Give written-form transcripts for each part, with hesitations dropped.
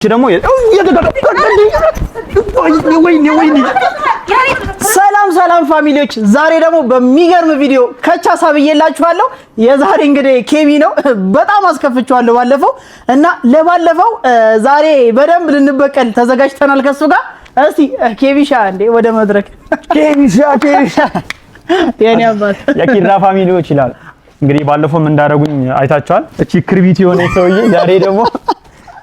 ደግሞ ሰላም ሰላም family ዎች፣ ዛሬ ደግሞ በሚገርም ቪዲዮ ከች ብዬላችኋለሁ። የዛሬ እንግዲህ ኬቢ ነው። በጣም አስከፍቼዋለሁ ባለፈው እና ለባለፈው ዛሬ በደንብ ልንበቀል ተዘጋጅተናል ከሱ ጋር። እስቲ ኬቢሻ እንዴ ወደ መድረክ ኬቢሻ ኬቢሻ የኔ አባት የኪራ family ዎች ይላል። እንግዲህ ባለፈውም እንዳደረጉኝ አይታችኋል። እቺ ክርቢት የሆነ ሰውዬ ዛሬ ደግሞ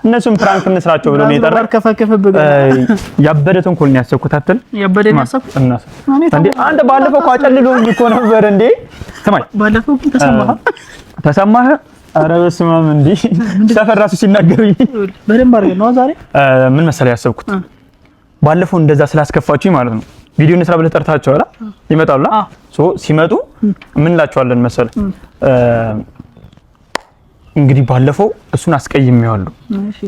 እነሱም prank እንስራቸው ብሎ ነው የጠራው። ከፈከፈብህ ያበደ ተንኮል ነው ያሰብኩት። አትል ያበደ ነው ያሰብኩት እንዴ አንተ ባለፈው እኮ አጨልሎኝ እኮ ነበር እንዴ። ስማኝ ባለፈው ግን ተሰማህ ተሰማህ? ኧረ በስመ አብ እንዴ ሰፈር ራሱ ሲናገሩኝ በደንብ አድርገን ነው ዛሬ። ምን መሰለህ ያሰብኩት ባለፈው እንደዛ ስላስከፋችሁኝ ማለት ነው ቪዲዮ እንስራ ብለህ ጠርታቸዋል። ይመጣሉ። so ሲመጡ ምን እላቸዋለን መሰለህ እንግዲህ ባለፈው እሱን አስቀይሜዋለሁ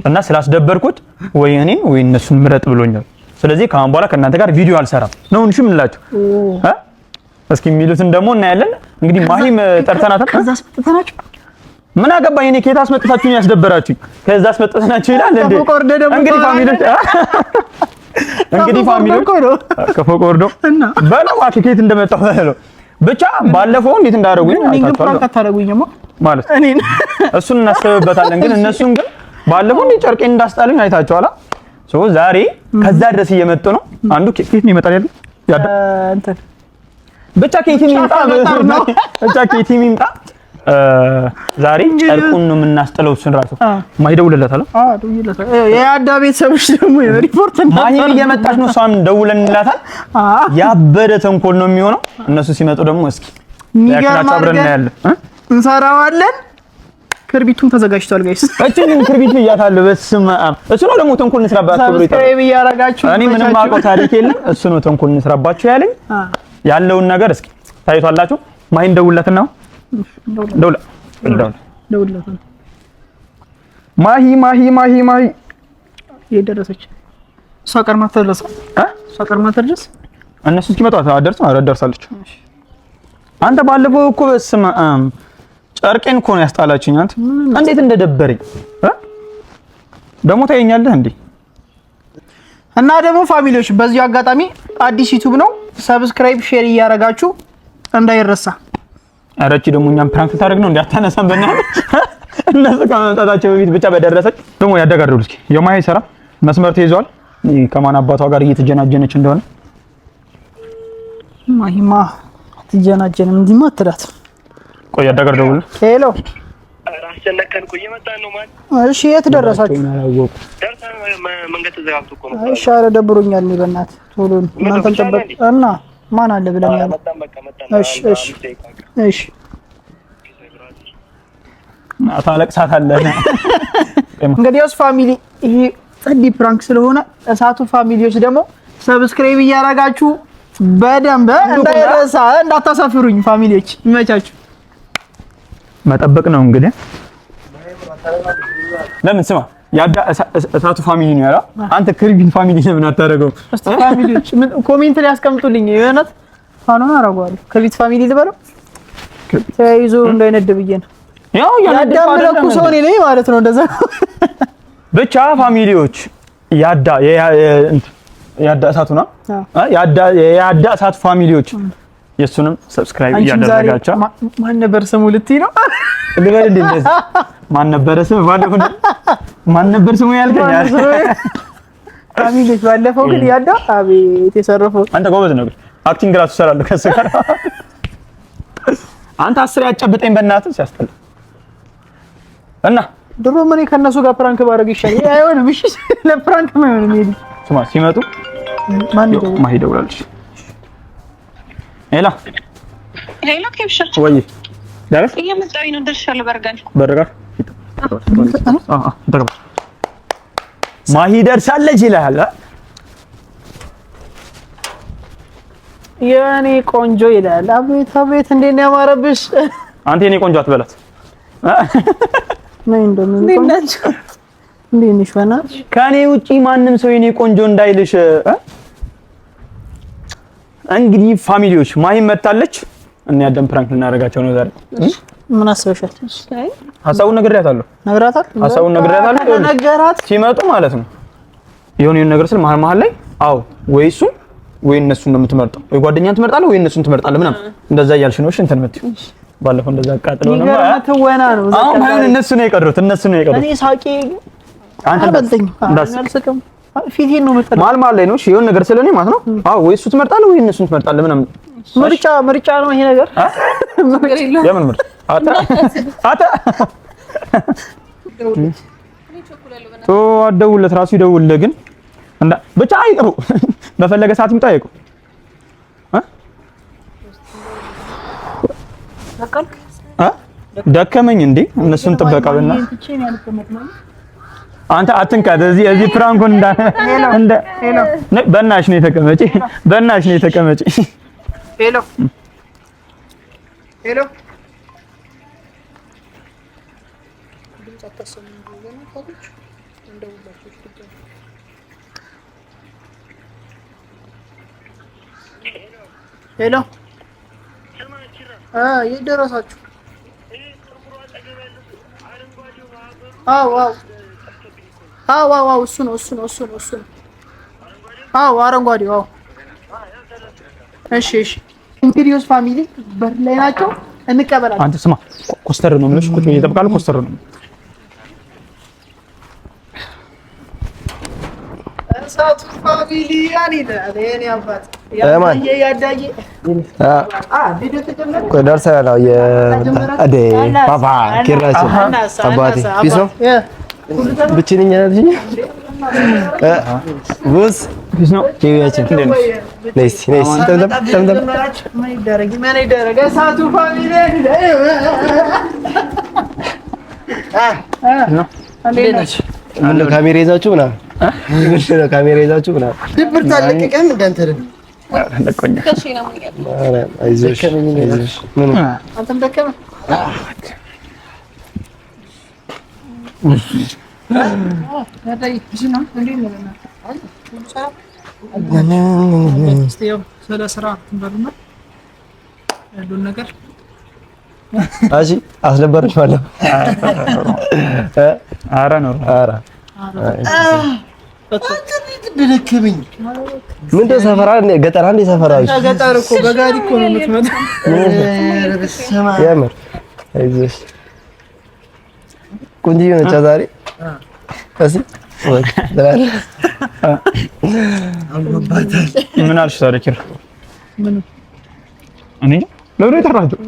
እና ስላስደበርኩት ወይ እኔን ወይ እነሱን ምረጥ ብሎኛል። ስለዚህ ከአሁን በኋላ ከእናንተ ጋር ቪዲዮ አልሰራም ነው እንጂ የምንላቸው እስኪ የሚሉትን ደግሞ እናያለን። እንግዲህ ማሂም ጠርተናታል። ከዛ አስመጥተናቸው ምን አገባኝ እኔ ከየት አስመጥታችሁኝ ያስደበራችሁኝ? ከዛ አስመጥተናቸው ይላል እንዴ እንግዲህ family ዎች እንግዲህ family ዎች ከፎቅ ወርዶ በለው እባክህ ከየት እንደመጣሁ በለው ብቻ ባለፈው እንዴት እንዳደረጉኝ አይታችኋል። ማለት እኔን እሱን እናስብበታለን። ግን እነሱን ግን ባለፈው እንዴት ጨርቄን እንዳስጣሉኝ አይታችኋል። so ዛሬ ከዛ ድረስ እየመጡ ነው። አንዱ ከየት ነው ይመጣል ያለው ያዳ እንትን ብቻ ከየት ይምጣ ብቻ ከየት ይምጣ ዛሬ ጨርቁን ነው የምናስጥለው። እሱን ራሱ ማሂ ደውለላታል። አዎ ደውዬለታል። የአዳ ቤተሰቦች ደግሞ ሪፖርት ማሂም እየመጣች ነው። እሷም ደውለንላታል። ያበደ ተንኮል ነው የሚሆነው። እነሱ ሲመጡ ደግሞ እስኪ የሚገርም አብረን እናያለን፣ እንሰራዋለን። ክርቢቱም ተዘጋጅቷል guys። እቺ ግን ክርቢት ብያታለሁ። በስመ አብ እሱ ነው ደግሞ ተንኮል እንስራባችሁ ብሎ subscribe እያረጋችሁ። እኔ ምንም አውቀው ታሪክ የለም። እሱ ነው ተንኮል እንስራባችሁ ያለኝ። ያለውን ነገር እስኪ ታይቷላችሁ። ማሂን ደውልላትና ደውላ ደውላ ማሂ ማሂ ማሂ ማሂ የደረሰች እሷ ቀድማ ትደርስ እሷ ቀድማ ትደርስ። እነሱ እስኪመጡ አትደርስም። ኧረ ደርሳለች። አንተ ባለፈው እኮ በስመ አብ ጨርቄን እኮ ነው ያስጣላችኝ። አንተ እንዴት እንደደበረኝ ደግሞ ታየኛለህ እንዴ። እና ደግሞ family ዎች በዚሁ አጋጣሚ አዲስ ዩቲዩብ ነው፣ subscribe share እያረጋችሁ እንዳይረሳ። ኧረ እቺ ደግሞ እኛም prank ልታደርግ ነው እንዴ? አታነሳም በእናትህ። እነሱ ከመምጣታቸው በፊት ብቻ በደረሰች ደግሞ ያደጋደሉ። እስኪ የማሂ ስራ መስመር ተይዟል። ከማን አባቷ ጋር እየተጀናጀነች እንደሆነ ማሂማ አትጀናጀንም እንዲማ አትላት። ቆይ ያዳጋር ደውል። hello እሺ፣ የት ደረሳችሁ? እሺ፣ ኧረ ደብሮኛል እኔ በእናትህ ቶሎ እናንተን ጠበቅ እና ማን አለ ብለን ያለው። እሺ እሺ እሺ፣ ታለቅሳታለህ። እንግዲያውስ family ይሄ ጸዲ prank ስለሆነ እሳቱ family ዎች ደግሞ subscribe እያደረጋችሁ በደንብ እንዳይረሳ፣ እንዳታሳፍሩኝ family ዎች፣ ይመቻችሁ። መጠበቅ ነው እንግዲህ። ለምን ስማ፣ ያዳ እሳቱ family ነው ያለው። አንተ ክርቢት family ለምን አታደርገውም? እስቲ family ዎች ምን comment ላይ ያስቀምጡልኝ። የእውነት ፋኖን አደርገዋለሁ። ክርቢት family ልበለው ተያይዞ እንዳይነድ ብዬ ነው። ያው ያዳምለኩ ሰው እኔ ነኝ ማለት ነው። እንደዛ ብቻ family ዎች ያዳ ያዳ እሳቱ ነው ያዳ ያዳ እሳቱ family ዎች የሱንም subscribe እያደረጋችሁ። ማን ነበር ስሙ ልትይ ነው? ልበል እንዴ? እንደዚህ ማን ነበረ ስሙ? ባለፈው ማን ነበር ስሙ ያልከኝ? family ዎች ባለፈው ግን ያዳ አቤት የሰረፈው። አንተ ጎበዝ ነው ግን acting ራሱ እሰራለሁ ከእሱ ጋር። አንተ አስር ያጨብጠኝ በእናትህ ሲያስጠላ። እና ድሮ ምን ከእነሱ ጋር prank ባደርግ ይሻላል። አይሆንም። እሺ ለ prank አይሆንም። ይሄ ስማ፣ ሲመጡ ማን ማሂ ደውላለች። hello hello፣ ኬብሻ ወይ ደረስ እየመጣሁኝ ነው። ደርሻለሁ። በርጋል በርጋል ማሂ ደርሳለች ይልሃል። የኔ ቆንጆ ይላል። አቤት አቤት፣ እንዴት ነው ያማረብሽ! አንተ የኔ ቆንጆ አትበላት። ነይ እንደምን እንዴት ነሽ? በእናትሽ ከኔ ውጪ ማንም ሰው የኔ ቆንጆ እንዳይልሽ። እንግዲህ family ዎች ማሂ መታለች እና ያደም prank ልናደርጋቸው ነው ዛሬ። ምን አስበሻል? ሀሳቡን ነግሬያታለሁ። ነግራታል። ሀሳቡን ነግሬያታለሁ። ነገራት ሲመጡ ማለት ነው የሆነ የሆነ ነገር ስል መሀል መሀል ላይ አዎ ወይ እሱን ወይ እነሱን ነው የምትመርጠው፣ ወይ ጓደኛን ትመርጣለህ ወይ እነሱን ትመርጣለህ ምናምን እንደዛ እያልሽ ነው። እሺ እንትን የምትይው ባለፈው እንደዛ አቃጥለው ነው። የሚገርም ትወና ነው። አሁን ባይሆን እነሱ ነው የቀሩት፣ እነሱ ነው የቀሩት። እኔ ሳቄ አንተ አልበልጠኝም፣ አልስቅም። ፊቴን ነው የምጠላው። መሀል መሀል ላይ ነው እሺ የሆነ ነገር ስለኔ ማለት ነው። አዎ ወይ እሱ ትመርጣለህ ወይ እነሱን ትመርጣለህ ምናምን። ምርጫ ምርጫ ነው ይሄ ነገር። የምን ምርጫ? አታ አታ ቶ አትደውልለት፣ ራሱ ይደውልልህ ግን እንዳ ብቻ አይቅሩ። በፈለገ ሰዓት ይምጣ አይቅሩ። ደከመኝ እንዴ እነሱን ጥበቃ በና አንተ አትንካት። እዚህ እዚህ prank ኡን እንዳ እንደ በእናትሽ ነው የተቀመጪ፣ በእናትሽ ነው የተቀመጪ። Hello hello Hello የት ደረሳችሁ? አዎ አዎ አዎ አዎ እሱ ነው እሱ ነው እሱ ነው እሱ ነው። አዎ አረንጓዴው። አዎ እሺ እሺ። እንግዲህ family በር ላይ ናቸው፣ እንቀበላለን። አንተ ስማ፣ ኮስተር ነው የምልሽ። ቁጭ ብዬ እጠብቃለሁ። ኮስተር ነው እሳቱ family ያኔ አባት ደርሰናል። ኪራችን አባቴ peace ነው። ብቻዬን ነኝ ቦስ peace ነው። ኬቢያችን ነይስ ነይስ ተምተም ምነው ካሜራ ይዛችሁ ምናምን? ምነው ካሜራ ይዛችሁ ምናምን? ድብርት አለቀቀም እንዳንተ አይደለም። አይዞሽ አይዞሽ። ምን አንተም ደከመህ? ስለ ስራ ትንበሉና ያለውን ነገር እሺ፣ አስደበረሽ ማለት ኧረ ነው ኧረ ደከመኝ። ምንድን ነው ሰፈራ ገጠር አንዴ ሰፈራ ገጠር እኮ በጋሪ እኮ ነው የምትመጣው። የምር አይዞሽ፣ ቆንጆ ነች ዛሬ። እስኪ ምን አልሽ ዛሬ ኪራ? እኔ ለምን የጠራችሁ?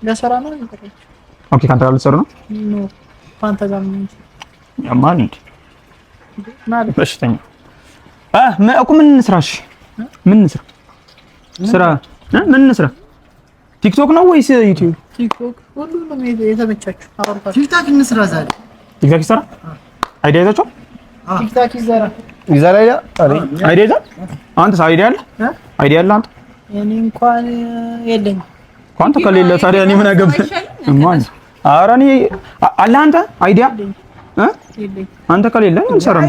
ለስራ ነው የጠራችሁ። Okay፣ ከአንተ ጋር ልትሰሩ ነው? No ከአንተ ጋር ነው ያማል እንዴ? በሽተኛ እኮ ምን እንስራ? እሺ ምን እንስራ? ስራ ምን እንስራ? ቲክቶክ ነው ወይስ ዩቲዩብ? ቲክቶክ ሁሉንም የተመቻችሁ አውርታችሁ ቲክቶክ እንስራ ዛሬ። ቲክቶክ ይሰራ? Idea ይዛችኋል? ቲክቶክ ይዘራ ይዘራ idea Idea ይዛል? አንተስ idea አለ? Idea አለ አንተ? እኔ እንኳን የለኝም። አንተ ከሌለ ታዲያ እኔ ምን አገባኝ? ማን ኧረ እኔ አለ አንተ idea አንተ ከሌለ አንሰራም።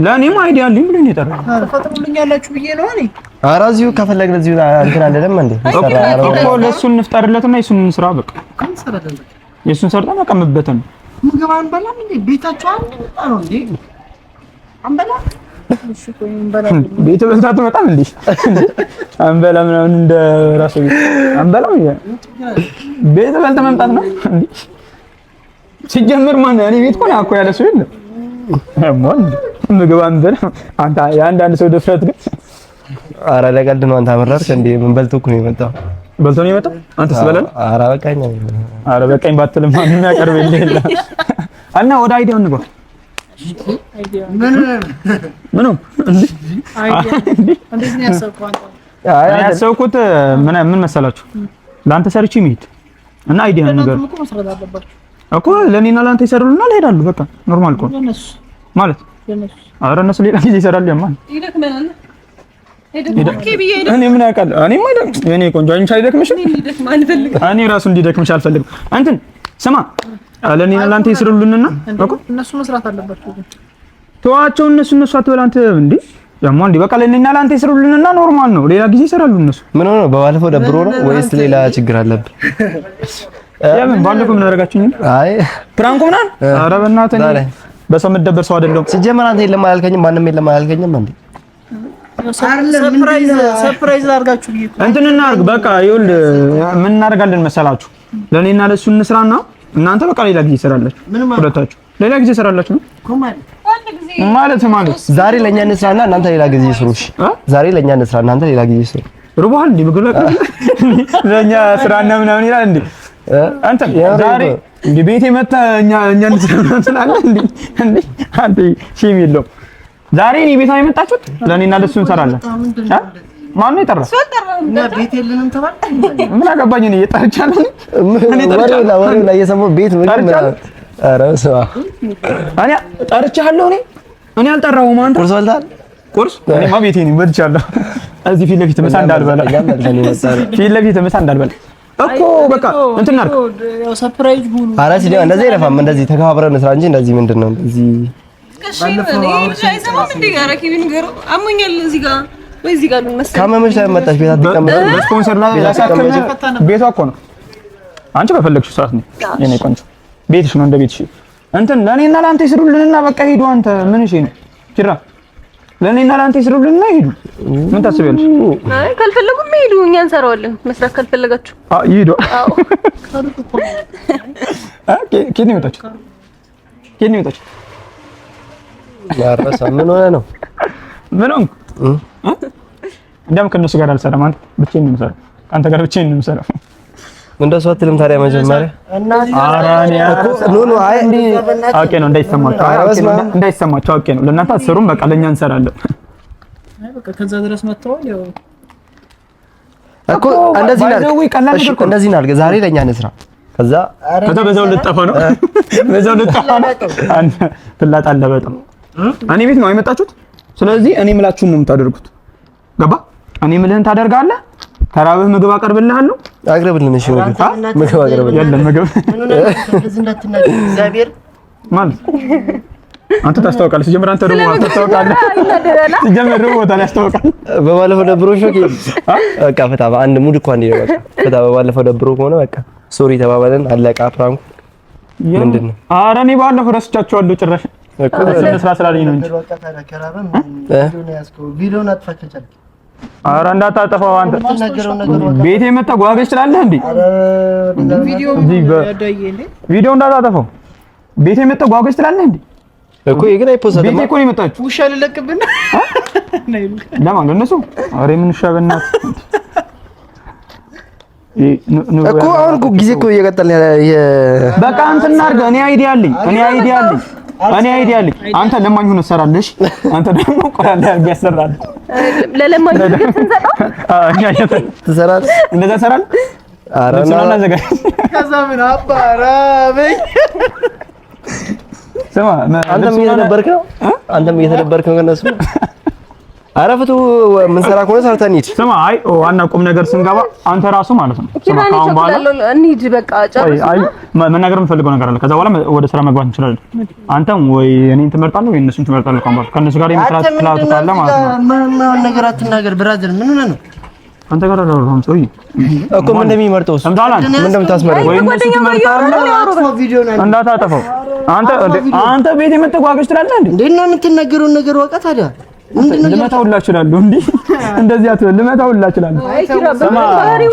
ለእኔም idea አለኝ ብሎኝ ነው የጠራኸኝ። ትፈጥሩልኛላችሁ ብዬ ነው እኔ። ኧረ እዚሁ ከፈለግን እዚሁ እንትን አለንም እንዴ እኮ ለእሱ እንፍጠርለትና የእሱን እንስራ። በቃ የእሱን ሰርተን በቃ መበተን ነው። ምግብ አንበላም እንዴ? ቤታችሁ አንድ መጣ ነው እንዴ? አንበላም። ቤት በልታ አትመጣም እንዴ? አንበላ ምናምን እንደ ራሱ ቤት አንበላም። ቤት በልተህ መምጣት ነው እንዴ? ሲጀምር ማን እኔ ቤት እኮ ነው ያለ ሰው የለም። ማን ምግብ አንበላም። አንተ የአንዳንድ ሰው ድፍረት ግን ኧረ ለቀልድ ነው። አንተ አመረርክ እንዴ? ምን በልቶ እኮ ነው የመጣው? በልቶ ነው የመጣው። አንተስ በላህ? ኧረ በቃኝ። ኧረ በቃኝ ባትልም ማንም ያቀርብልህ የለም። እና ወደ idea ው እንግባ። ምኑ ያሰብኩት ምን መሰላችሁ? ለአንተ ሰርቼ መሄድ እና idea ነገር እኮ ለእኔና ለአንተ ይሰሩልናል፣ ይሄዳሉ። በቃ normal እኮ ማለት ኧረ እነሱ ሌላ ጊዜ ይሰራሉ። ያማል እኔ ምን አውቃለሁ? እኔማ የእኔ ቆንጆ አንቺ አይደክምሽም? እኔ ራሱ እንዲደክምሽ አልፈልግም። እንትን ስማ ለእኔና ለአንተ ይስሩልንና እኮ እነሱ መስራት አለባቸው። ተዋቸው። እነሱ እነሱ አትበል አንተ እንዴ። ያማ እንዴ በቃ ለእኔና ለአንተ ይስሩልንና normal ነው። ሌላ ጊዜ ይሰራሉ እነሱ። ምን ሆነ ነው? በባለፈው ደብሮ ነው ወይስ ሌላ ችግር አለብህ? የምን ባለፈው ምን አደረጋችሁኝ? አይ prank ኡ ምናምን። ኧረ በእናትህ እኔ በሰው የምደበር ሰው አይደለሁም። ሲጀመር አንተ የለም አላልከኝም፣ ማንም የለም አላልከኝም እንዴ? surprise surprise ላድርጋችሁ ብዬ እኮ። እንትን እናድርግ በቃ ይኸውልህ፣ ምን እናደርጋለን መሰላችሁ? ለእኔና ለእሱ እንስራና እናንተ በቃ ሌላ ጊዜ ይሰራላችሁ። ሁለታችሁ ሌላ ጊዜ ይሰራላችሁ ነው ማለት ማለት ዛሬ ለኛ እንስራና እናንተ ሌላ ጊዜ ስሩ። እሺ ዛሬ ለኛ እንስራ እናንተ ሌላ ጊዜ ስሩ። ርቦሃል እንዴ? ምግብ ለኛ ስራና ምናምን ይላል እንዴ? አንተ ዛሬ እንዴ ቤቴ መጣ እኛ እኛ እንስራ ምናምን ትላለህ እንዴ? እንዴ አንተ shame የለውም። ዛሬ እኔ ቤት ነው የመጣችሁት? ለእኔና ለእሱ እንሰራለን። ማን ነው የጠራው? እና ቤት የለንም ተባለ። ምን አገባኝ እኔ እየጠርቻለሁ። እኔ ጠርቻለሁ። ወሬው ላይ የሰማሁ ቤት ምግብ ምናምን። ኧረ በስመ አብ እኔ ጠርቻለሁ። እኔ አልጠራሁም። አንተ ቁርስ በልተሃል? ቁርስ እኔማ ቤቴ ነኝ በልቻለሁ። እዚህ ፊት ለፊት ምሳ እንዳልበላ ፊት ለፊት ምሳ እንዳልበላ እኮ በቃ እንትን እናድርግ። ያው surprise ሁኑ። ኧረ ሲጀመር እንደዚህ አይለፋም። እንደዚህ ተከባብረን እንስራ እንጂ እንደዚህ ምንድን ነው እንደዚህ ካመመሽ ላይ መጣሽ ቤት አትቀመጥም። በስፖንሰር ላይ ያሳከመ ቤቷ እኮ ነው። አንቺ በፈለግሽው ሰዓት ነው የኔ ቆንጆ፣ ቤትሽ ነው እንደ ቤትሽ። እንትን ለእኔና ለአንተ ይስሩልንና በቃ ሂዱ። አንተ ምን እሺ ነው ኪራ፣ ለእኔና ለአንተ ይስሩልንና ሂዱ። ምን ታስቢያለሽ? አይ ካልፈለጉም ሂዱ፣ እኛ እንሰራዋለን። መስራት ካልፈለጋችሁ አዎ ይሂዱ። ከየት ነው የመጣችሁት? ከየት ነው የመጣችሁት? ያረሳ ምን ሆነ ነው? ምን ሆንክ? እንደውም ከእነሱ ጋር አልሰራም። አንተ ብቻዬን ነው የምሰራው። ከአንተ ጋር ብቻዬን ነው የምሰራው። እንደሱ አትልም ታዲያ መጀመሪያ። ኧረ no no አይ አውቄ ነው እንዳይሰማችሁ፣ እንዳይሰማችሁ አውቄ ነው። ለእናንተ አትሰሩም፣ በቃ ለእኛ እንሰራለን። አይ በቃ ከዛ ድረስ መጥተዋል። ያው እኮ እንደዚህ እናድርግ፣ እሺ እንደዚህ እናድርግ። ዛሬ ለእኛ እንስራ፣ ከዛ ከዛ በዛው ልጠፋ ነው፣ በዛው ልጠፋ ነው። አንተ ትላጣለህ በጣም። እኔ ቤት ነው የመጣችሁት። ስለዚህ እኔ የምላችሁን ነው የምታደርጉት። ገባ? እኔ የምልህን ታደርጋለህ። ተራብህ ምግብ አቀርብልሃለሁ። አቅርብልን። እሺ ምግብ ምግብ አቅርብልን። የለም ምግብ እንደዚህ እንዳትናገር እግዚአብሔር ማለት አንተ ታስታውቃለህ። ሲጀምር አንተ ደግሞ ታስታውቃለህ። ሲጀምር ደግሞ ቦታ ላይ ያስታውቃል። በባለፈው ደብሮ ሾክ በቃ ፈታ በአንድ mood እኮ አንዴ ነው በቃ ፈታ። በባለፈው ደብሮ ከሆነ በቃ sorry ተባባለን፣ አለቃ prank ኡ ምንድን ነው? ኧረ እኔ ባለፈው ረስቻቸዋለሁ ጭራሽ እኮ ስራ ስላለኝ ነው እንጂ። ቪዲዮውን አጥፋ ከቻልክ። ኧረ እንዳታጠፋው አንተ ቤቴ መጣ ጓገች ትላለህ እንዴ? ቪዲዮ እንዳታጠፋው ቤቴ መጣ ጓገች ትላለህ እንዴ? እኮ ይሄ ግን አይፖስትም። ቤቴ እኮ ነው የመጣችሁ። ውሻ ልለቅብን ለማን ለእነሱ? ኧረ የምን ውሻ በእናትህ እኮ አሁን እኮ ጊዜ እኮ እየቀጠልን ያለ በቃ እንትን እናድርግ። እኔ idea አለኝ። እኔ idea አለኝ። እኔ idea አለኝ። አንተ ለማኝ ሆነህ ትሰራለህ። አንተ ደግሞ ቆራላ አድርገህ ያሰራለህ። ለለማኝ ምግብ ስንሰጠው እኛ ትሰራለህ። እንደዛ ትሰራለህ። ኧረ ልብሱን አናዘጋጅ። ከዛ ምን አባራበኝ። ስማ አንተም እየተደበርክ ነው። አንተም እየተደበርክ ነው ከእነሱ። ኧረ ፍቱ። የምንሰራ ከሆነ ሰርተን እንሂድ። ስማ አይ ዋና ቁም ነገር ስንገባ አንተ ራሱ ማለት ነው። ስማ ኪራኔ ከአሁን በኋላ ቸኩላለሁ። እንሂድ በቃ ጨርስ። አይ መናገር የምፈልገው ነገር አለ። ከዛ በኋላ ወደ ስራ መግባት እንችላለን። አንተም ወይ እኔን ትመርጣለህ ወይ እነሱን ትመርጣለህ። ከአሁን በኋላ ከእነሱ ጋር የመስራት ፍላጎት ካለ ማለት ነው። የማይሆን ነገር አትናገር brother። ምን ሆነህ ነው? አንተ ጋር አላወራሁም ሰውዬ እኮ ምን እንደሚመርጠው እሱ ሰምተሃል? አንተ ምን እንደምታስመርጠው ወይ እነሱን ትመርጣለህ። እንዳታጠፋው አንተ አንተ ቤት የመተጓገች ትላለህ እንዴ? እንዴ እና የምትናገረውን ነገር ወቃ ታዲያ ልመታው ሁላ እችላለሁ። እንዴ እንደዚህ አትበል። ልመታው ሁላ እችላለሁ። ስማ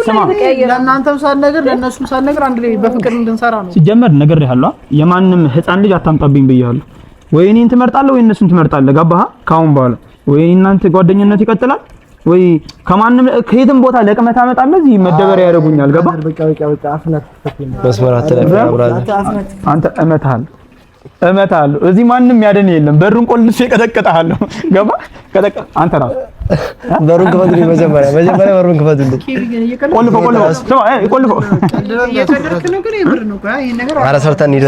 ስማ፣ ለእናንተም ሳልነግር ለእነሱም ሳልነግር አንድ ላይ በፍቅር እንድንሰራ ነው። ሲጀመር ነግሬሃለሁ። የማንም ህፃን ልጅ አታምጣብኝ ብዬሃለሁ። ወይ እኔን ትመርጣለህ ወይ እነሱን ትመርጣለህ። ገባህ? ከአሁን በኋላ ወይ እናንተ ጓደኝነት ይቀጥላል ወይ ከማንም ከየትም ቦታ ለቅመህ ታመጣለህ። እዚህ መደበሪያ ያደርጉኛል። ገባህ? መስመር አትለፍ brother። አንተ እመታሃለሁ እመታለሁ። እዚህ ማንም ያደን የለም። በሩን ቆልፌ እቀጠቅጥሃለሁ። ገባህ? ቀጠቅ አንተ ራስህ በሩን ክፈቱልኝ። መጀመሪያ መጀመሪያ በሩን ክፈቱልኝ። ቆልፎ ቆልፎ ስማ፣ ቆልፎ ኧረ ሰርተን እንሂድ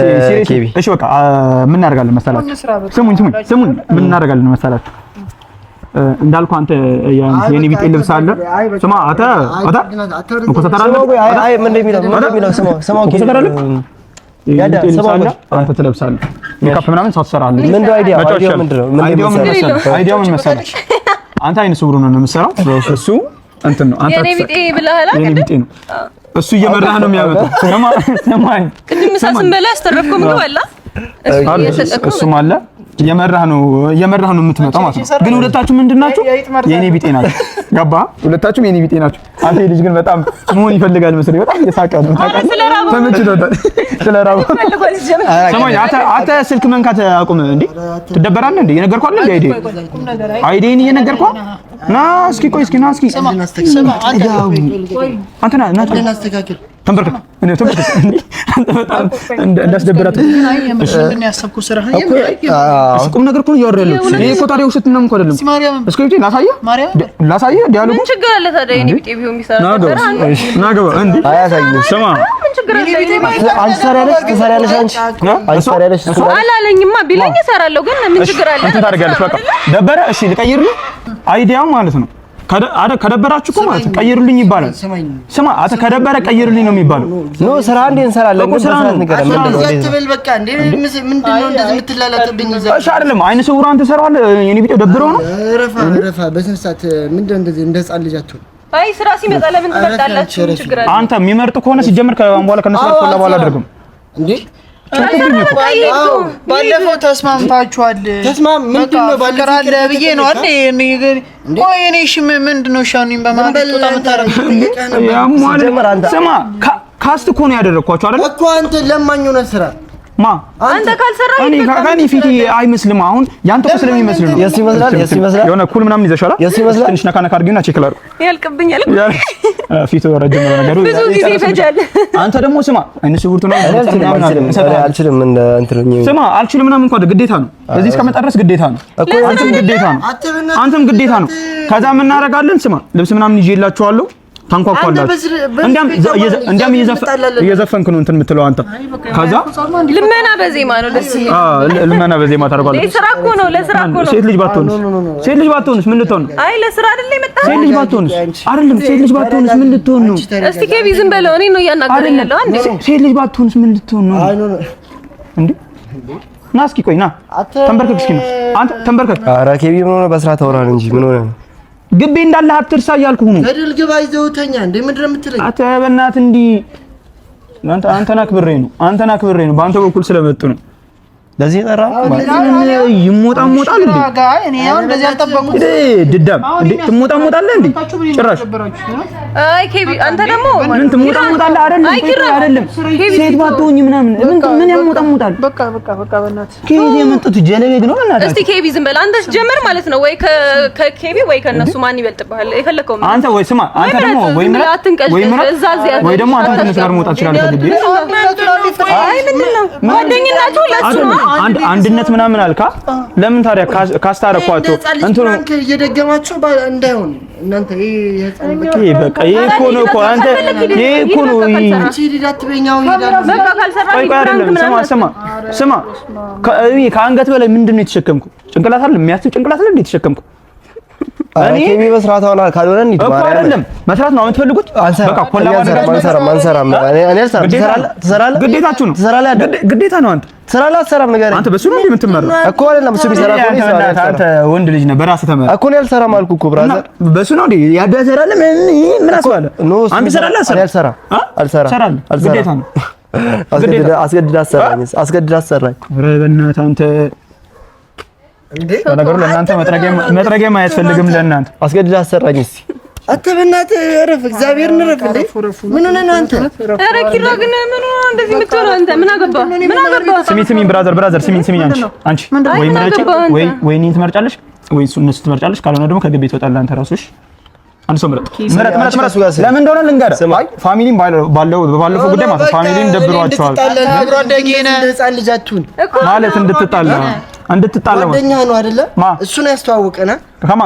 ኬቢ። እሺ በቃ ምን እናደርጋለን መሰላችሁ? ስሙኝ ስሙኝ ስሙኝ፣ ምን እናደርጋለን መሰላችሁ? እንዳልኩህ አንተ የኔ ቢጤ ልብስ አለ። ስማ አንተ አንተ መኮሳተር አለ። አይ ምን እንደሚለው ስማው ስማው አንተ ትለብሳለህ። ሜካፕ ምናምን ሳትሰራለህ። ምንድን ነው idea ው? idea ው ምንድን ነው? idea ው ምን መሰለህ? አንተ አይነ ስውር ነው የምትሰራው። እሱ እንትን ነው። አንተ የኔ ቢጤ ብለሃል የኔ ቢጤ ነው እሱ እየመራህ ነው የሚያመጣው። ስማኝ፣ ቅድም ምሳ ስንበላ ያስተረፍከው ምግብ አለ፣ እሱም አለ። እየመራህ ነው የምትመጣው ማለት ነው። ግን ሁለታችሁ ምንድን ናችሁ? የኔ ቢጤ ናችሁ። ገባህ? ሁለታችሁም የኔ ቢጤ ናችሁ። አንተ ልጅ ግን በጣም መሆን ይፈልጋል መሰለኝ። በጣም እየሳቀ ነው። ተመችቶታል። ስለራበው ስማኝ፣ አንተ ስልክ መንካት አቁም። እንዴ ትደበራለህ እንዴ? እየነገርኩህ አይደል? እንዴ idea ን እየነገርኩህ ና እስኪ ቆይ እስኪ ና እስኪ አንተ ና ና ተንበርከክ ተንበርከክ። አንተ በጣም እንዳስደበራት ቁም ነገር እኮ ነው እያወራሁ ያለሁት። ይሄ እኮ ታዲያ ውሸት ምናምን እኮ አይደለም። እስክሪፕቴን ላሳየህ ላሳየህ። dialogue ምን ችግር አለ ታዲያ? የእኔ ቢጤ ቢሆን ቢሰራ ና ግባ። እንዴ ስማ፣ አንቺ ትሰሪያለሽ ትሰሪያለሽ አንቺ አንቺ ትሰሪያለሽ አላለኝማ። ቢለኝ እሰራለሁ፣ ግን ምን ችግር አለ? እንትን ታደርጊያለሽ። በቃ ደበረ። እሺ ልቀይርልህ idea ው ማለት ነው። ከደበራችሁ እኮ ማለት ቀይሩልኝ ይባላል። ስማ አንተ ከደበረ ቀይሩልኝ ነው የሚባለው። No ስራ እንዴ እንሰራለን፣ ግን በስርዓት ንገረን። ምንድን ነው በቃ እንዴ ምንድን ነው እንደዚህ የምትላላጥብኝ? እሺ አይደለም አይነ ስውር አንተ ትሰራዋለህ። የኔ ቢጤው ደብረው ነው። ረፋ ረፋ፣ በስንት ሰዓት ምንድን ነው እንደዚህ እንደ ህፃን ልጅ አትሁን። አይ ስራ ሲመጣ ለምን ትመርጣላችሁ? ምን ችግር አለ? አንተ የሚመርጥ ከሆነ ሲጀምር ከአሁን በኋላ ከነሱ ጋር collab አላደርግም እንዴ። ባለፈው ተስማምታችኋል። ተስማም ምንድን ነው ፍቅር አለ ብዬ ነው አይደል? ቆይ እኔ እሺ ምንድን ነው እሺ አሁን በማለት ጦጣ የምታደርገው? ስማ cast እኮ ነው ያደረግኳቸው አይደል እኮ አንተ ለማኝ ሆነህ ስራ ማ አንተ ካልሰራህ እኔ ከእኔ ፊት አይመስልም። አሁን ያንተ እኮ ስለሚመስል ነው። የሱ ይመስላል፣ የሱ ይመስላል። የሆነ ኩል ምናምን ይዘሻል። የሱ ይመስላል። ትንሽ ነካ ነካ አድርጊውና check ላድርግ። ያልቅብኛል። ፊቱ ረጅም ነው ነገሩ፣ ብዙ ጊዜ ይፈጃል። አንተ ደግሞ ስማ፣ አይነ ስውር ነው። አልችልም እንደ እንትን ስማ፣ አልችልም ምናምን እንኳን ግዴታ ነው። እዚህ እስከመጣ ድረስ ግዴታ ነው። አንተም ግዴታ ነው። አንተም ግዴታ ነው። ከዛ ምን እናደርጋለን? ስማ፣ ልብስ ምናምን ይዤላችኋለሁ ታንኳኳላችሁ። እንዲያም እየዘፈንክ ነው እንትን የምትለው አንተ። ከዛ ልመና በዜማ ነው ደስ የሚል። አዎ ልመና በዜማ ታደርገዋለህ። ለስራ እኮ ነው፣ ለስራ እኮ ነው። ሴት ልጅ ባትሆንስ? ሴት ልጅ ባትሆንስ ምን ልትሆን ነው? አይ ለስራ አይደል የመጣኸው? ሴት ልጅ ባትሆንስ? አይደለም ሴት ልጅ ባትሆንስ ምን ልትሆን ነው? እስቲ ኬቢ ዝም በለው። እኔ ነው እያናገረኝ ያለው። አንዴ ሴት ልጅ ባትሆንስ ምን ልትሆን ነው? እንዴ ና እስኪ ቆይ ና ተንበርከክ እስኪ ና አንተ ተንበርከክ። ኧረ ኬቢ ምን ሆነህ? በስራ ተወራን እንጂ ምን ሆነህ ነው? ግቢ እንዳለ አትርሳ እያልኩህ ነው። ገደል ግባ ይዘውተኛ እንዴ ምንድን ነው የምትለኝ? አንተ በእናትህ እንዲህ አንተን አክብሬ ነው አንተን አክብሬ ነው በአንተ በኩል ስለመጡ ነው። ለዚህ ጠራ ይሞጣሞጣል እንዴ? እኔ አሁን እንደዚህ አልጠበቅኩም። ድዳም እንዴ ትሞጣሞጣለህ እንዴ? ጭራሽ አይ ኬቢ አንተ ደግሞ ምን ትሞጣሞጣለህ? አይደለም አይደለም፣ ሴት ባትሆኝ ምናምን ምን ምን ያሞጣሞጣል? በቃ በቃ በቃ በእናትህ ኬቢ የመጡት ጀለቤት ነው። በእናትህ እስቲ ኬቢ ዝም በል አንተ። ጀመር ማለት ነው ወይ ከኬቢ ወይ ከነሱ ማን ይበልጥብሃል? የፈለከው አንተ ወይ ስማ፣ አንተ ደግሞ ወይ ምረጥ ወይ ምረጥ ወይ ደግሞ አንተ ከነሱ ጋር መውጣት ትችላለህ። ከግቢ አይ ምንድን ነው ጓደኝነቱ ለሱ ነው። አንድነት ምናምን አልካ። ለምን ታዲያ ካስታረኳቸው እንትኑ እየደገማችሁ እንዳይሆን እናንተ ይሄ በቃ ይሄ እኮ ነው እኮ አንተ ይሄ እኮ ነው። ቆይ ቆይ አይደለም፣ ስማ ስማ ስማ፣ ከአንገት በላይ ምንድን ነው የተሸከምኩ? ጭንቅላት አይደለም የሚያስብ ጭንቅላት አይደለም የተሸከምኩ እኔ ኬቢ መስራት አሁን ካልሆነ እንሂድ እኮ አይደለም መስራት ነው የምትፈልጉት። በቃ collab አንሰራም አንሰራም። እኔ አልሰራም። ትሰራለህ? ግዴታችሁ ነው። ትሰራለህ? ግዴታ ነው። አንተ ትሰራለህ አትሰራም? ንገረኝ። አንተ በሱ ነው የምትመራው እኮ አይደለም። እሱ ቢሰራ እኮ እኔ እሰራለሁ። አንተ ወንድ ልጅ ነህ፣ በራስህ ተመራ እኮ። እኔ አልሰራም አልኩህ እኮ brother። በሱ ነው እንዴ ያዳሰራለህ? ምን አስባለህ? አንተ ትሰራለህ? አልሰራም። አልሰራም። ግዴታ ነው። አስገድዳ አሰራኝ። አስገድዳ አሰራኝ። ኧረ በእናትህ አንተ ነገሩ ለእናንተ መጥረጊያም አያስፈልግም። ለእናንተ አስገድዳ አሰራኝ። እስኪ አንተ በእናትህ እረፍ፣ እግዚአብሔርን እረፍ። እንዴ ምን ሆነህ ነው አንተ? ኧረ ኪራ ግን ምን ሆነህ ነው እንደዚህ የምትሆነው አንተ? ምን አገባህ? ምን አገባህ? ስሚ ስሚ brother brother ስሚ ስሚ፣ አንቺ አንቺ ወይ ምረጪ ወይ ወይ እኔን ትመርጫለሽ ወይ እነሱ ትመርጫለሽ። ካልሆነ ደግሞ ከግቢ ትወጣለህ አንተ ራስሽ። አንድ ሰው ምረጥ ምረጥ ምረጥ ምረጥ። ለምን እንደሆነ ልንገርህ። አይ family ም ባለው ባለፈው ጉዳይ ማለት family ም ደብሯቸዋል ማለት እንድትጣላ እንድትጣላ ጓደኛህ ነው አይደለ? እሱን ያስተዋወቀና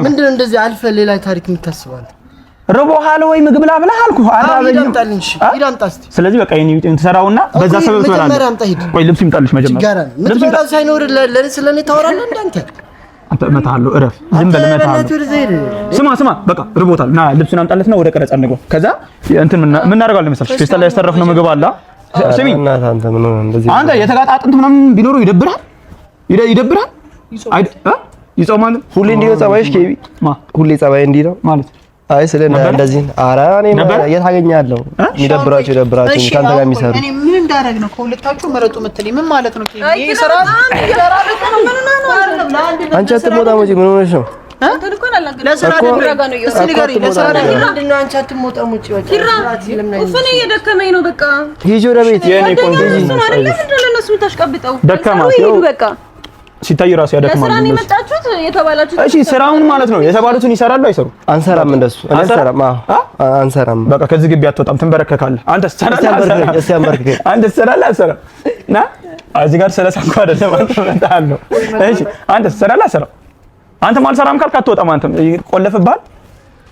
ምንድን ነው እንደዚህ አልፈህ ሌላ ታሪክ የምታስበው አንተ? ርቦሃል ወይ ምግብ ላብላህ አልኩህ። አራበኝም። ስለዚህ በቃ የኔ ቢጤን ትሰራውና በዛ ሰበብ ትበላለህ። ቆይ ልብስ ይምጣልሽ መጀመሪያ። ልብስ ይምጣ ሳይኖር ለኔ ስለኔ ታወራለህ እንደ አንተ አንተ እመታሃለሁ። እረፍ፣ ዝም በል እመታሃለሁ። ስማ ስማ፣ በቃ ርቦታል። ና ልብሱን አምጣለትና ወደ ቀረጻ እንግባ። ከዛ እንትን ምን እናደርጋለን መሰለሽ? ፌስታል ላይ ያስተረፍነው ምግብ አለ። ስሚ አንተ የተጋጣ አጥንት ምናምን ቢኖረው ይደብርሃል፣ ይደብርሃል፣ ይጾማሉ። ሁሌ እንዲህ ነው ጸባይሽ ኬቢ? ሁሌ ጸባይ እንዲህ ነው ማለት አይ ስለ እንደዚህ ኧረ እኔ የት አገኛለሁ? የሚደብራቸው ይደብራቸው ከአንተ ጋር የሚሰሩ እኔ ምን እንዳደረግ ነው? ከሁለታችሁ መረጡ የምትለኝ ምን ማለት ነው? አንቺ አትሞጣም እንጂ ምን ሆነሽ ነው? እየደከመኝ ነው። በቃ ሂጂ ወደ ቤት። በቃ ሲታይ ራሱ ያደክማል። ለስራ ነው የመጣችሁት የተባላችሁት። እሺ ስራውን ማለት ነው የተባሉትን ይሰራሉ አይሰሩም? አንሰራም፣ እንደሱ አንሰራም። አዎ አንሰራም። በቃ ከዚህ ግቢ አትወጣም፣ ትንበረከካለህ። አንተ ትሰራለህ፣ እስቲ አንበርከከኝ። አንተ ትሰራለህ አትሰራም? ና እዚህ ጋር ስለሳኩ አይደለም አንተ እመጣለሁ። እሺ አንተ ትሰራለህ አትሰራም? አንተም አልሰራም ካልክ አትወጣም። አንተም ቆለፍብሃል።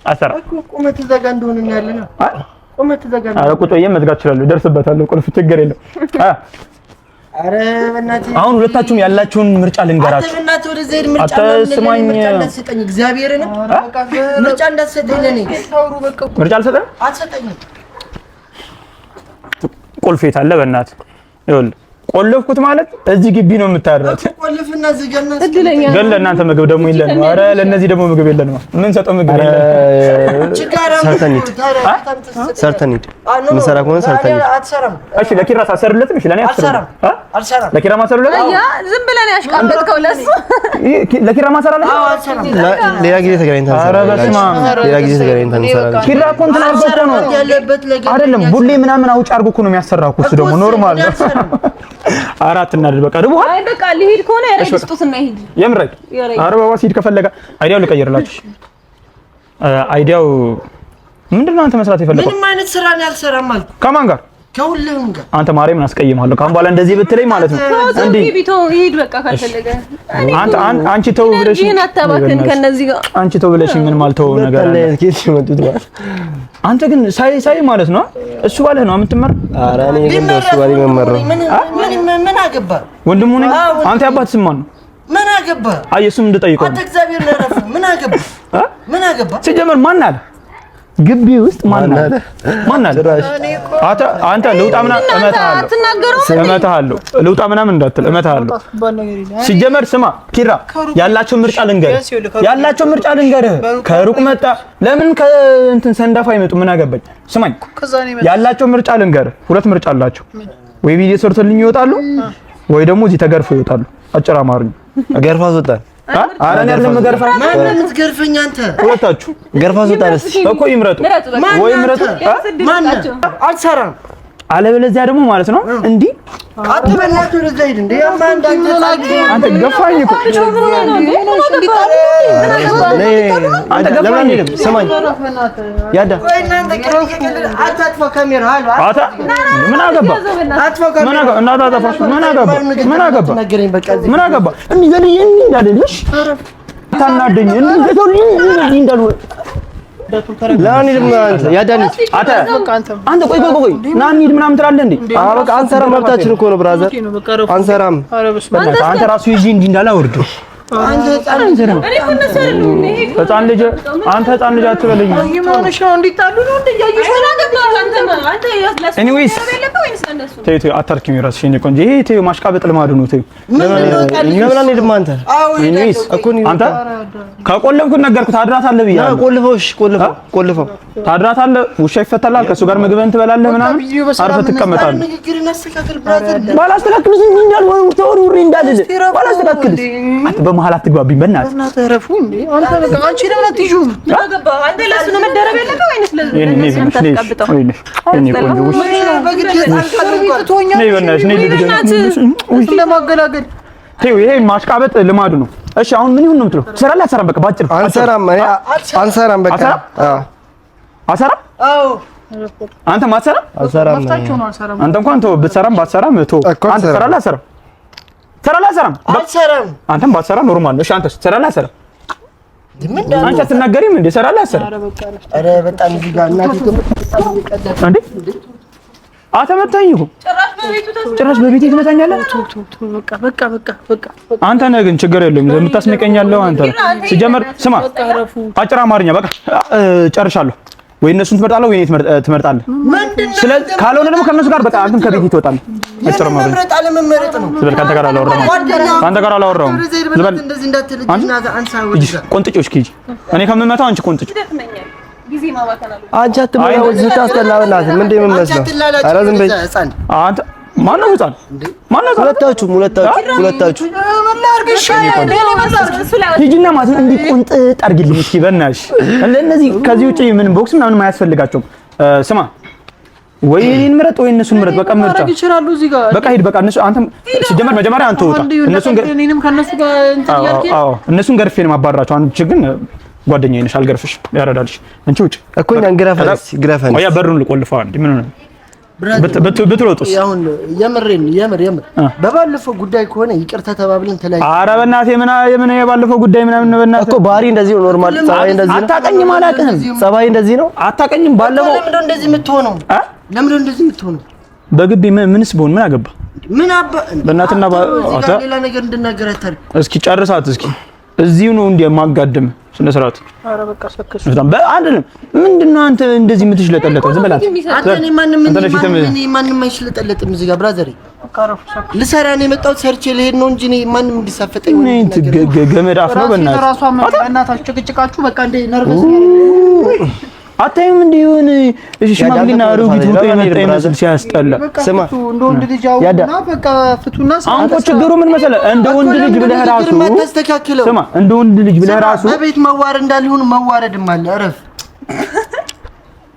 አትሰራም እኮ ቁመት እዛ ጋር እንደሆነ እናያለን። ቁመት እዛ ጋር ኧረ ቁጭ ብዬ መዝጋት እችላለሁ፣ እደርስበታለሁ። ቁልፍ ችግር የለም። ኧረ በእናትህ አሁን ሁለታችሁም ያላችሁን ምርጫ ልንገራችሁ። አትስማኝ። እንዳትሰጠኝ እግዚአብሔርን ምርጫ እንዳትሰጠኝ ለእኔ ምርጫ አልሰጠህም። አትሰጠኝም። ቁልፍ የት አለ? በእናትህ ይኸውልህ፣ ቆለፍኩት ማለት እዚህ ግቢ ነው የምታድራት። ቆልፍና ዝጋና ግን ለእናንተ ምግብ ደግሞ የለንም። ኧረ ለእነዚህ ደግሞ ምግብ የለንም። ምን ሰጠው ምግብ የለንም። ሰርተን ሂድ። የምንሰራ ከሆነ ሰርተን ሂድ። እሺ ለኪራ ሳሰርለትም እሺ ለኔ አትሰራም። ለኪራ ማሰሩለት ዝም ብለህ ነው ያሽቃበጥከው ለእሱ። ለኪራ ማሰራለት ሌላ ጊዜ ተገናኝተን እንሰራለን። ሌላ ጊዜ ተገናኝተን እንሰራለን። ኪራ እኮ እንትን አድርጎ እኮ ነው አይደለም፣ ቡሌ ምናምን አውጭ አድርጎ እኮ ነው የሚያሰራው እኮ እሱ ደግሞ normal ነው። አራት እናድር በቃ ደግሞ አይ በቃ ሊሄድ ከሆነ የራይድ ስጡትና ይሄድ። የምራይ ኧረ ባባ ሲሄድ ከፈለገ idea ው ልቀይርላችሁ። idea ው ምንድን ነው አንተ መስራት የፈለከው? ምንም አይነት ስራ ነው ያልሰራም አልኩህ። ከማን ጋር? ከሁሉም ጋር። አንተ ማርያምን አስቀይምሃለሁ። ካሁን በኋላ እንደዚህ ብትለኝ ማለት ነው እንዴ ቢቶ ይሄድ በቃ ካልፈለገ አንተ አንቺ ተው ብለሽ አታባክን ከነዚህ ጋር አንቺ ተው ብለሽ ምን ማልተው ነገር አለ። አንተ ግን ሳይ ሳይ ማለት ነው እሱ ባለህ ነው የምትመር። ኧረ እኔ ግን እሱ ባለህ መመር ነው። ምን አገባ ወንድሙ ነኝ። አንተ ያባት ስም ማን ነው? ምን አገባ? አይ እሱም እንድጠይቀው አንተ እግዚአብሔር ነው ያረፈው። ምን አገባ? ምን አገባ? ሲጀመር ማን አለ ግቢ ውስጥ ማን አለ? ማን አለ? አንተ ልውጣ ምናምን እመታሃለሁ፣ እመታሃለሁ። ልውጣ ምናምን እንዳትል እመታሃለሁ። ሲጀመር ስማ ኪራ፣ ያላቸው ምርጫ ልንገርህ፣ ያላቸው ምርጫ ልንገርህ። ከሩቅ መጣ ለምን ከእንትን ሰንዳፋ አይመጡ? ምን አገባኝ? ስማኝ፣ ያላቸው ምርጫ ልንገርህ። ሁለት ምርጫ አላቸው። ወይ ቪዲዮ ሰርቶልኝ ይወጣሉ፣ ወይ ደግሞ እዚህ ተገርፈው ይወጣሉ። አጭር አማርኛ ገርፋ አስወጣን። ኧረ እኔ አይደለም ገርፋ። ማነው የምትገርፈኝ አንተ? ሁለታችሁ ገርፋ አስወጣን። እስኪ እኮ ይምረጡ ወይ ይምረጡ። ማነው? አልሰራም። አለበለዚያ ደግሞ ማለት ነው እንዲህ አንተ በእናትህ ወደዛ ሂድ እንዴ! አንተ ገፋኝ እኮ አንተ ገፋኝ። ስማኝ ያዳ ምን አገባ ምን አገባ ምን አገባ ምን አገባ እንዳልልሽ ታናደኝ እንዳሉ አንተ ቆይ ቆይ ቆይ ና እንሂድ ምናምን ትላለህ እንዴ? አዎ በቃ አንሰራም። መብታችን እኮ ነው brother፣ አንሰራም። አንተ ራሱ ይዤ እንዲህ እንዳላወርድ ህፃን ልጅ አንተ ህፃን ልጅ አትበለኝ። anyways ተይው ተይው፣ አታርኪም እራስሽ የእኔ ቆንጆ። ይሄ ተይው፣ ማሽቃበጥ ልማዱ ነው። ተይው ለምን አንሄድም? አንተ anyways አንተ ከቆለፍኩት ነገርኩህ፣ ታድራታለህ ብያለሁ። ቆልፈው፣ እሺ ቆልፈው፣ ቆልፈው፣ ታድራታለህ። ውሻ ይፈታልሃል፣ ከእሱ ጋር ምግብህን ትበላለህ ምናምን፣ አርፈህ ትቀመጣለህ። ባላስተካክልስ ተወርውሬ እንዳልልህ ባላስተካክልስ፣ አንተ በመሀል አትግባብኝ በእናትህ። ይሄ ማሽቃበጥ ልማዱ ነው። እሺ አሁን ምን ይሁን ነው የምትለው? ትሰራለህ አትሰራም? በቃ ባጭሩ አንሰራም። አንሰራም። በቃ አሰራም። አንተም አትሰራም? አልሰራም። አንተ እንኳን ተው፣ ብትሰራም ባትሰራም ተው። አንተ ትሰራለህ አትሰራም? ትሰራለህ አትሰራም? አልሰራም። አንተም ባትሰራ normal ነው። እሺ አንተስ ትሰራለህ አትሰራም? አንቺ አትናገሪም እንዴ? እሰራለሁ አትሰራም? ኧረ በጣም እዚህ ጋር እናቴ እንዴ አተመታኝ እኮ ጭራሽ በቤቴ ትመታኛለህ። አንተ ነህ ግን ችግር የለውም የምታስንቀኝ ያለው አንተ ነህ። ሲጀመር ስማ፣ አጭር አማርኛ በቃ ጨርሻለሁ። ወይ እነሱን ትመርጣለህ ወይ እኔን ትመርጣለህ። ስለዚህ ካልሆነ ደግሞ ከእነሱ ጋር በቃ አንተም ከቤት ትወጣለህ። አጭር ማለት መምረጥ አለመመረጥ ነው። ዝበል ከአንተ ጋር አላወራሁም። ከአንተ ጋር አላወራሁም። ዝበል እንደዚህ እንዳትል አንቺ አንሳ። ቆንጥጪው እስኪ ሂጂ። እኔ ከምመታው አንቺ ቆንጥጪው። ይደክመኛል። ጊዜ ማባከን አለ። አንቺ አትበላው ስታስጠላ በእናትህ ምንድን ነው የምመስለው? ኧረ ዝም በይ። አንተ ማነው ህፃን? ማነው ህፃን? ሁለታችሁም ሁለታችሁ ሁለታችሁ ሂጂና ማለት ነው እንዲህ ቁንጥጥ አድርጊልኝ እስኪ በእናትሽ። ለእነዚህ ከዚህ ውጪ ምን ቦክስ ምናምን አያስፈልጋቸውም። ስማ ወይ እኔን ምረጥ ወይ እነሱን ምረጥ። በቃ ምርጫ ይችላሉ እዚህ ጋር በቃ ሂድ። በቃ እነሱ አንተም ሲጀመር መጀመሪያ አንተ ውጣ። እነሱን እኔንም ከእነሱ ጋር እንትን እያልክ አዎ፣ እነሱን ገርፌ ነው የማባርራቸው። አንቺ ግን ጓደኛዬ ነሽ፣ አልገርፍሽ። ያረዳልሽ። አንቺ ውጭ እኮ እኛን ግረፈን እስኪ ግረፈን። ቆያ በሩን ልቆልፈው አንዴ። ምን ሆነ ብትሮጡስ? አሁን የምሬን የምር የምር በባለፈው ጉዳይ ከሆነ ይቅርታ ተባብለን ተለያይ። ኧረ በእናትህ የምን የባለፈው ጉዳይ ምናምን ነው። በእናትህ እኮ ባህሪ እንደዚህ ነው። Normal ፀባይ እንደዚህ ነው። አታውቅኝም፣ አላውቅህም። ፀባይ እንደዚህ ነው። አታውቅኝም። ባለፈው ለምንድን ነው እንደዚህ የምትሆነው? ለምንድን ነው እንደዚህ የምትሆነው? በግቢ ምንስ ብሆን ምን አገባ? ምን አባ በእናትና ሌላ ነገር እንድናገር አታድርግ። እስኪ ጨርሳት እስኪ እዚሁ ነው እንደ ማጋደም ስነ ስርዓት። ኧረ በቃ ሰከሱ። አይደለም ምንድን ነው አንተ እንደዚህ የምትሽለጠለጠው? ዝም በላት አንተ። እኔ ማንም እኔ ማንም አይሽለጠለጥም እዚህ ጋር brother ኤ። ልሰራ ነው የመጣሁት፣ ሰርቼ ልሄድ ነው እንጂ እኔ ማንም እንዲሳፈጠኝ ገመድ አፍ ነው። በእናትህ ራሷ በእናታችሁ ጭቅጭቃችሁ በቃ እንደ nervous አታይም? እንደ የሆነ ሽማግሌና አሮጊት ውጦ የመጣ ይመስል ሲያስጠላ። ስማ እንደ ወንድ ልጅ አውና በቃ ፍቱና። አሁን እኮ ችግሩ ምን መሰለህ? እንደ ወንድ ልጅ ብለህ ራሱ ስማ፣ እንደ ወንድ ልጅ ብለህ ራሱ በቤት መዋረድ እንዳልሆን መዋረድም አለ። እረፍ።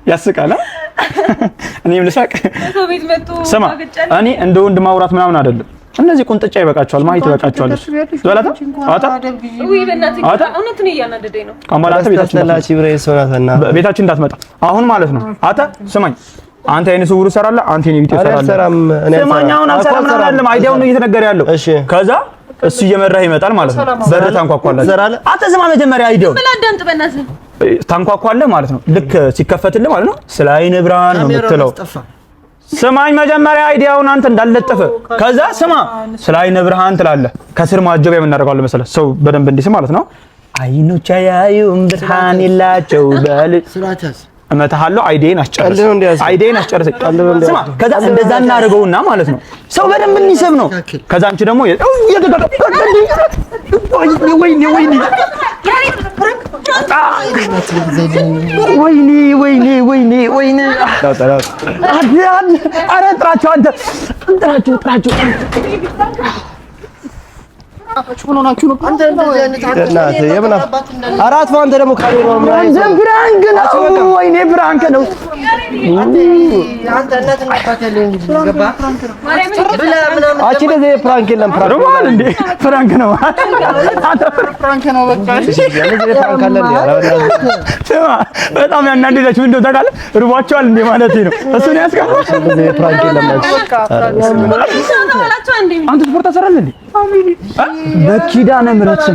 ያስቃል። እኔም ልሳቅ። ስማ፣ እኔ እንደ ወንድ ማውራት ምናምን አይደለም። እነዚህ ቁንጥጫ ይበቃቸዋል፣ ማሂት ይበቃቸዋል። ዝበላታ አታ ውይ በእናትህ እውነት ነው፣ እያናደደኝ ነው። ካምባላ አንተ ቤታችን እንዳትመጣ አሁን ማለት ነው። አታ ስማኝ፣ አንተ የዓይነ ስውሩ ትሰራለህ፣ አንተ የኔ ቢጤ ትሰራለህ። ስማኝ አሁን አልሰራም ምናምን አይደለም፣ idea ውን ነው እየተነገረ ያለው። ከዛ እሱ እየመራህ ይመጣል ማለት ነው። በር ታንኳኳለህ። አንተ ስማ መጀመሪያ idea ውን ምን አዳምጥ፣ በእናትህ ታንኳኳለህ ማለት ነው። ልክ ሲከፈትልህ ማለት ነው ስለ ዓይን ብርሃን ነው የምትለው። ስማኝ መጀመሪያ idea ውን አንተ እንዳለጠፈ። ከዛ ስማ ስለ ዓይነ ብርሃን ትላለህ። ከስር ማጀቢያ የምናደርገው መሰለህ ሰው በደንብ እንዲስም ማለት ነው። አይኖች አያዩም ብርሃን የላቸው በል እመታሃለሁ። idea ን አስጨርስ፣ idea ን አስጨርስ። ስማ ከዛ እንደዛ እናደርገውና ማለት ነው ሰው በደንብ እንዲስብ ነው። ከዛ አንቺ ደግሞ ወይኔ ወይኔ ወይኔ ወይኔ ወይኔ ወይኔ! ኧረ ጥራቸው፣ አንተ ጥራቸው፣ ጥራቸው። አራት አንተ ደግሞ prank ነው። ወይኔ prank ነው። አንቺ እንደዚህ prank የለም። Prank ነው። Prank ነው። በቃ Prank አለ እንዴ? ስማ በጣም ያናደዳችሁ እንደው ታውቃለህ፣ ርቧቸዋል እንዴ ማለት ነው። እሱን ያስቀር። Prank የለም። አንተ ስፖርት ታሰራለህ እንዴ? በኪዳነ ምሕረት ስም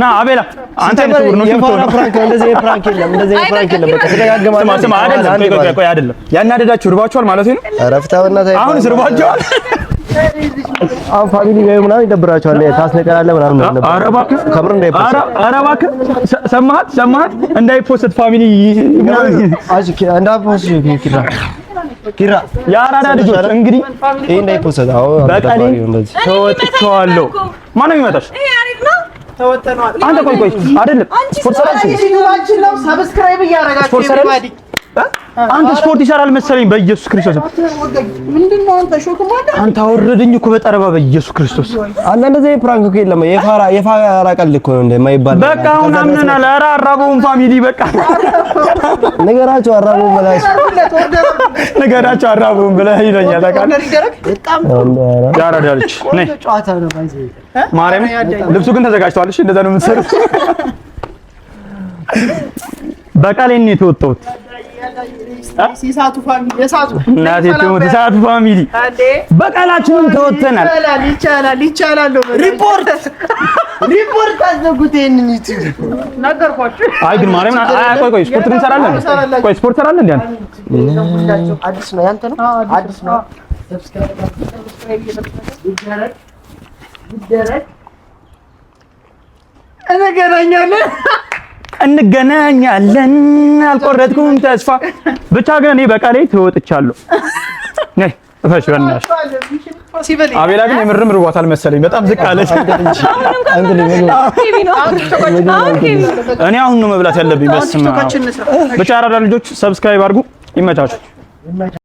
ና አቤላ፣ አንተ አይነት ስውር ነው የፋራ prank ነው። እንደዚህ prank የለም። እንደዚህ prank የለም። በቃ ተደጋገመ። ስማ ስማ፣ አይደለም ቆይ ቆይ ቆይ፣ አይደለም ያናደዳችሁ ርቧቸዋል ማለት ነው። ኧረ ፍታ በእናትህ። አሁን ርቧቸዋል። አሁን family ጋር ምናምን ይደብራቸዋል። ታስነቀላለህ ምናምን ነው። ኧረ እባክህ ከምር እንዳይ post። ኧረ እባክህ ሰማሃት ሰማሃት፣ እንዳይ post family ምናምን አጂ እንዳይ post ኪራ ኪራ የአራዳ ልጆች እንግዲህ ይሄ እንዳይ post። አዎ በቀሌ ተወጥቼዋለሁ። ማነው የሚመጣሽ? አንተ ቆይ ቆይ፣ አይደለም ስፖርት ሰራል። Subscribe እያደረጋችሁ ስፖርት ሰራል። አንተ ስፖርት ይሰራል መሰለኝ። በኢየሱስ ክርስቶስ ምንድነው አንተ ሾክ ማለት አንተ አወረደኝ እኮ በጠረባ በኢየሱስ ክርስቶስ። አንተ እንደዚህ prank እኮ የለም። የፋራ የፋራ ቀልድ እኮ ነው እንደማይባል በቃ አሁን አምነናል። ኧረ አራበውን family በቃ ነገራቸው አራበውን ብለህ ነገራቸው አራበውን ብለህ ይለኛል። ታውቃለህ በጣም ያራዳ ልጅ ነይ ጨዋታ ነው። ማርያም ልብሱ ግን ተዘጋጅቷል። እሺ እንደዛ ነው የምትሰሩት። በቃሌ ነው የተወጣሁት። የሰዓቱ family የሰዓቱ እናቴ ትሙት የሰዓቱ family በቃላችንም ተወጥተናል። ይቻላል ይቻላል። ሪፖርት ሪፖርት አዘጉት ይሄንን ዩቲዩብ ነገርኳችሁ። አይ ግን ማርያምን አይ ቆይ ቆይ ስፖርት ግን እንሰራለን። ቆይ ስፖርት ሰራለን እንዴ አንተ? አዲስ ነው ያንተ ነው አዲስ ነው። Subscribe ይደረግ ይደረግ እንገናኛለን። እንገናኛለን፣ አልቆረጥኩም ተስፋ። ብቻ ግን እኔ በቃሌ ትወጥቻለሁ። ነይ እፈሽ በእናትሽ። አቤላ ግን የምርም ርቧታል መሰለኝ፣ በጣም ዝቅ አለች። እኔ አሁን ነው መብላት ያለብኝ። በስመ አብ። ብቻ አራዳ ልጆች subscribe አድርጉ። ይመቻችሁ።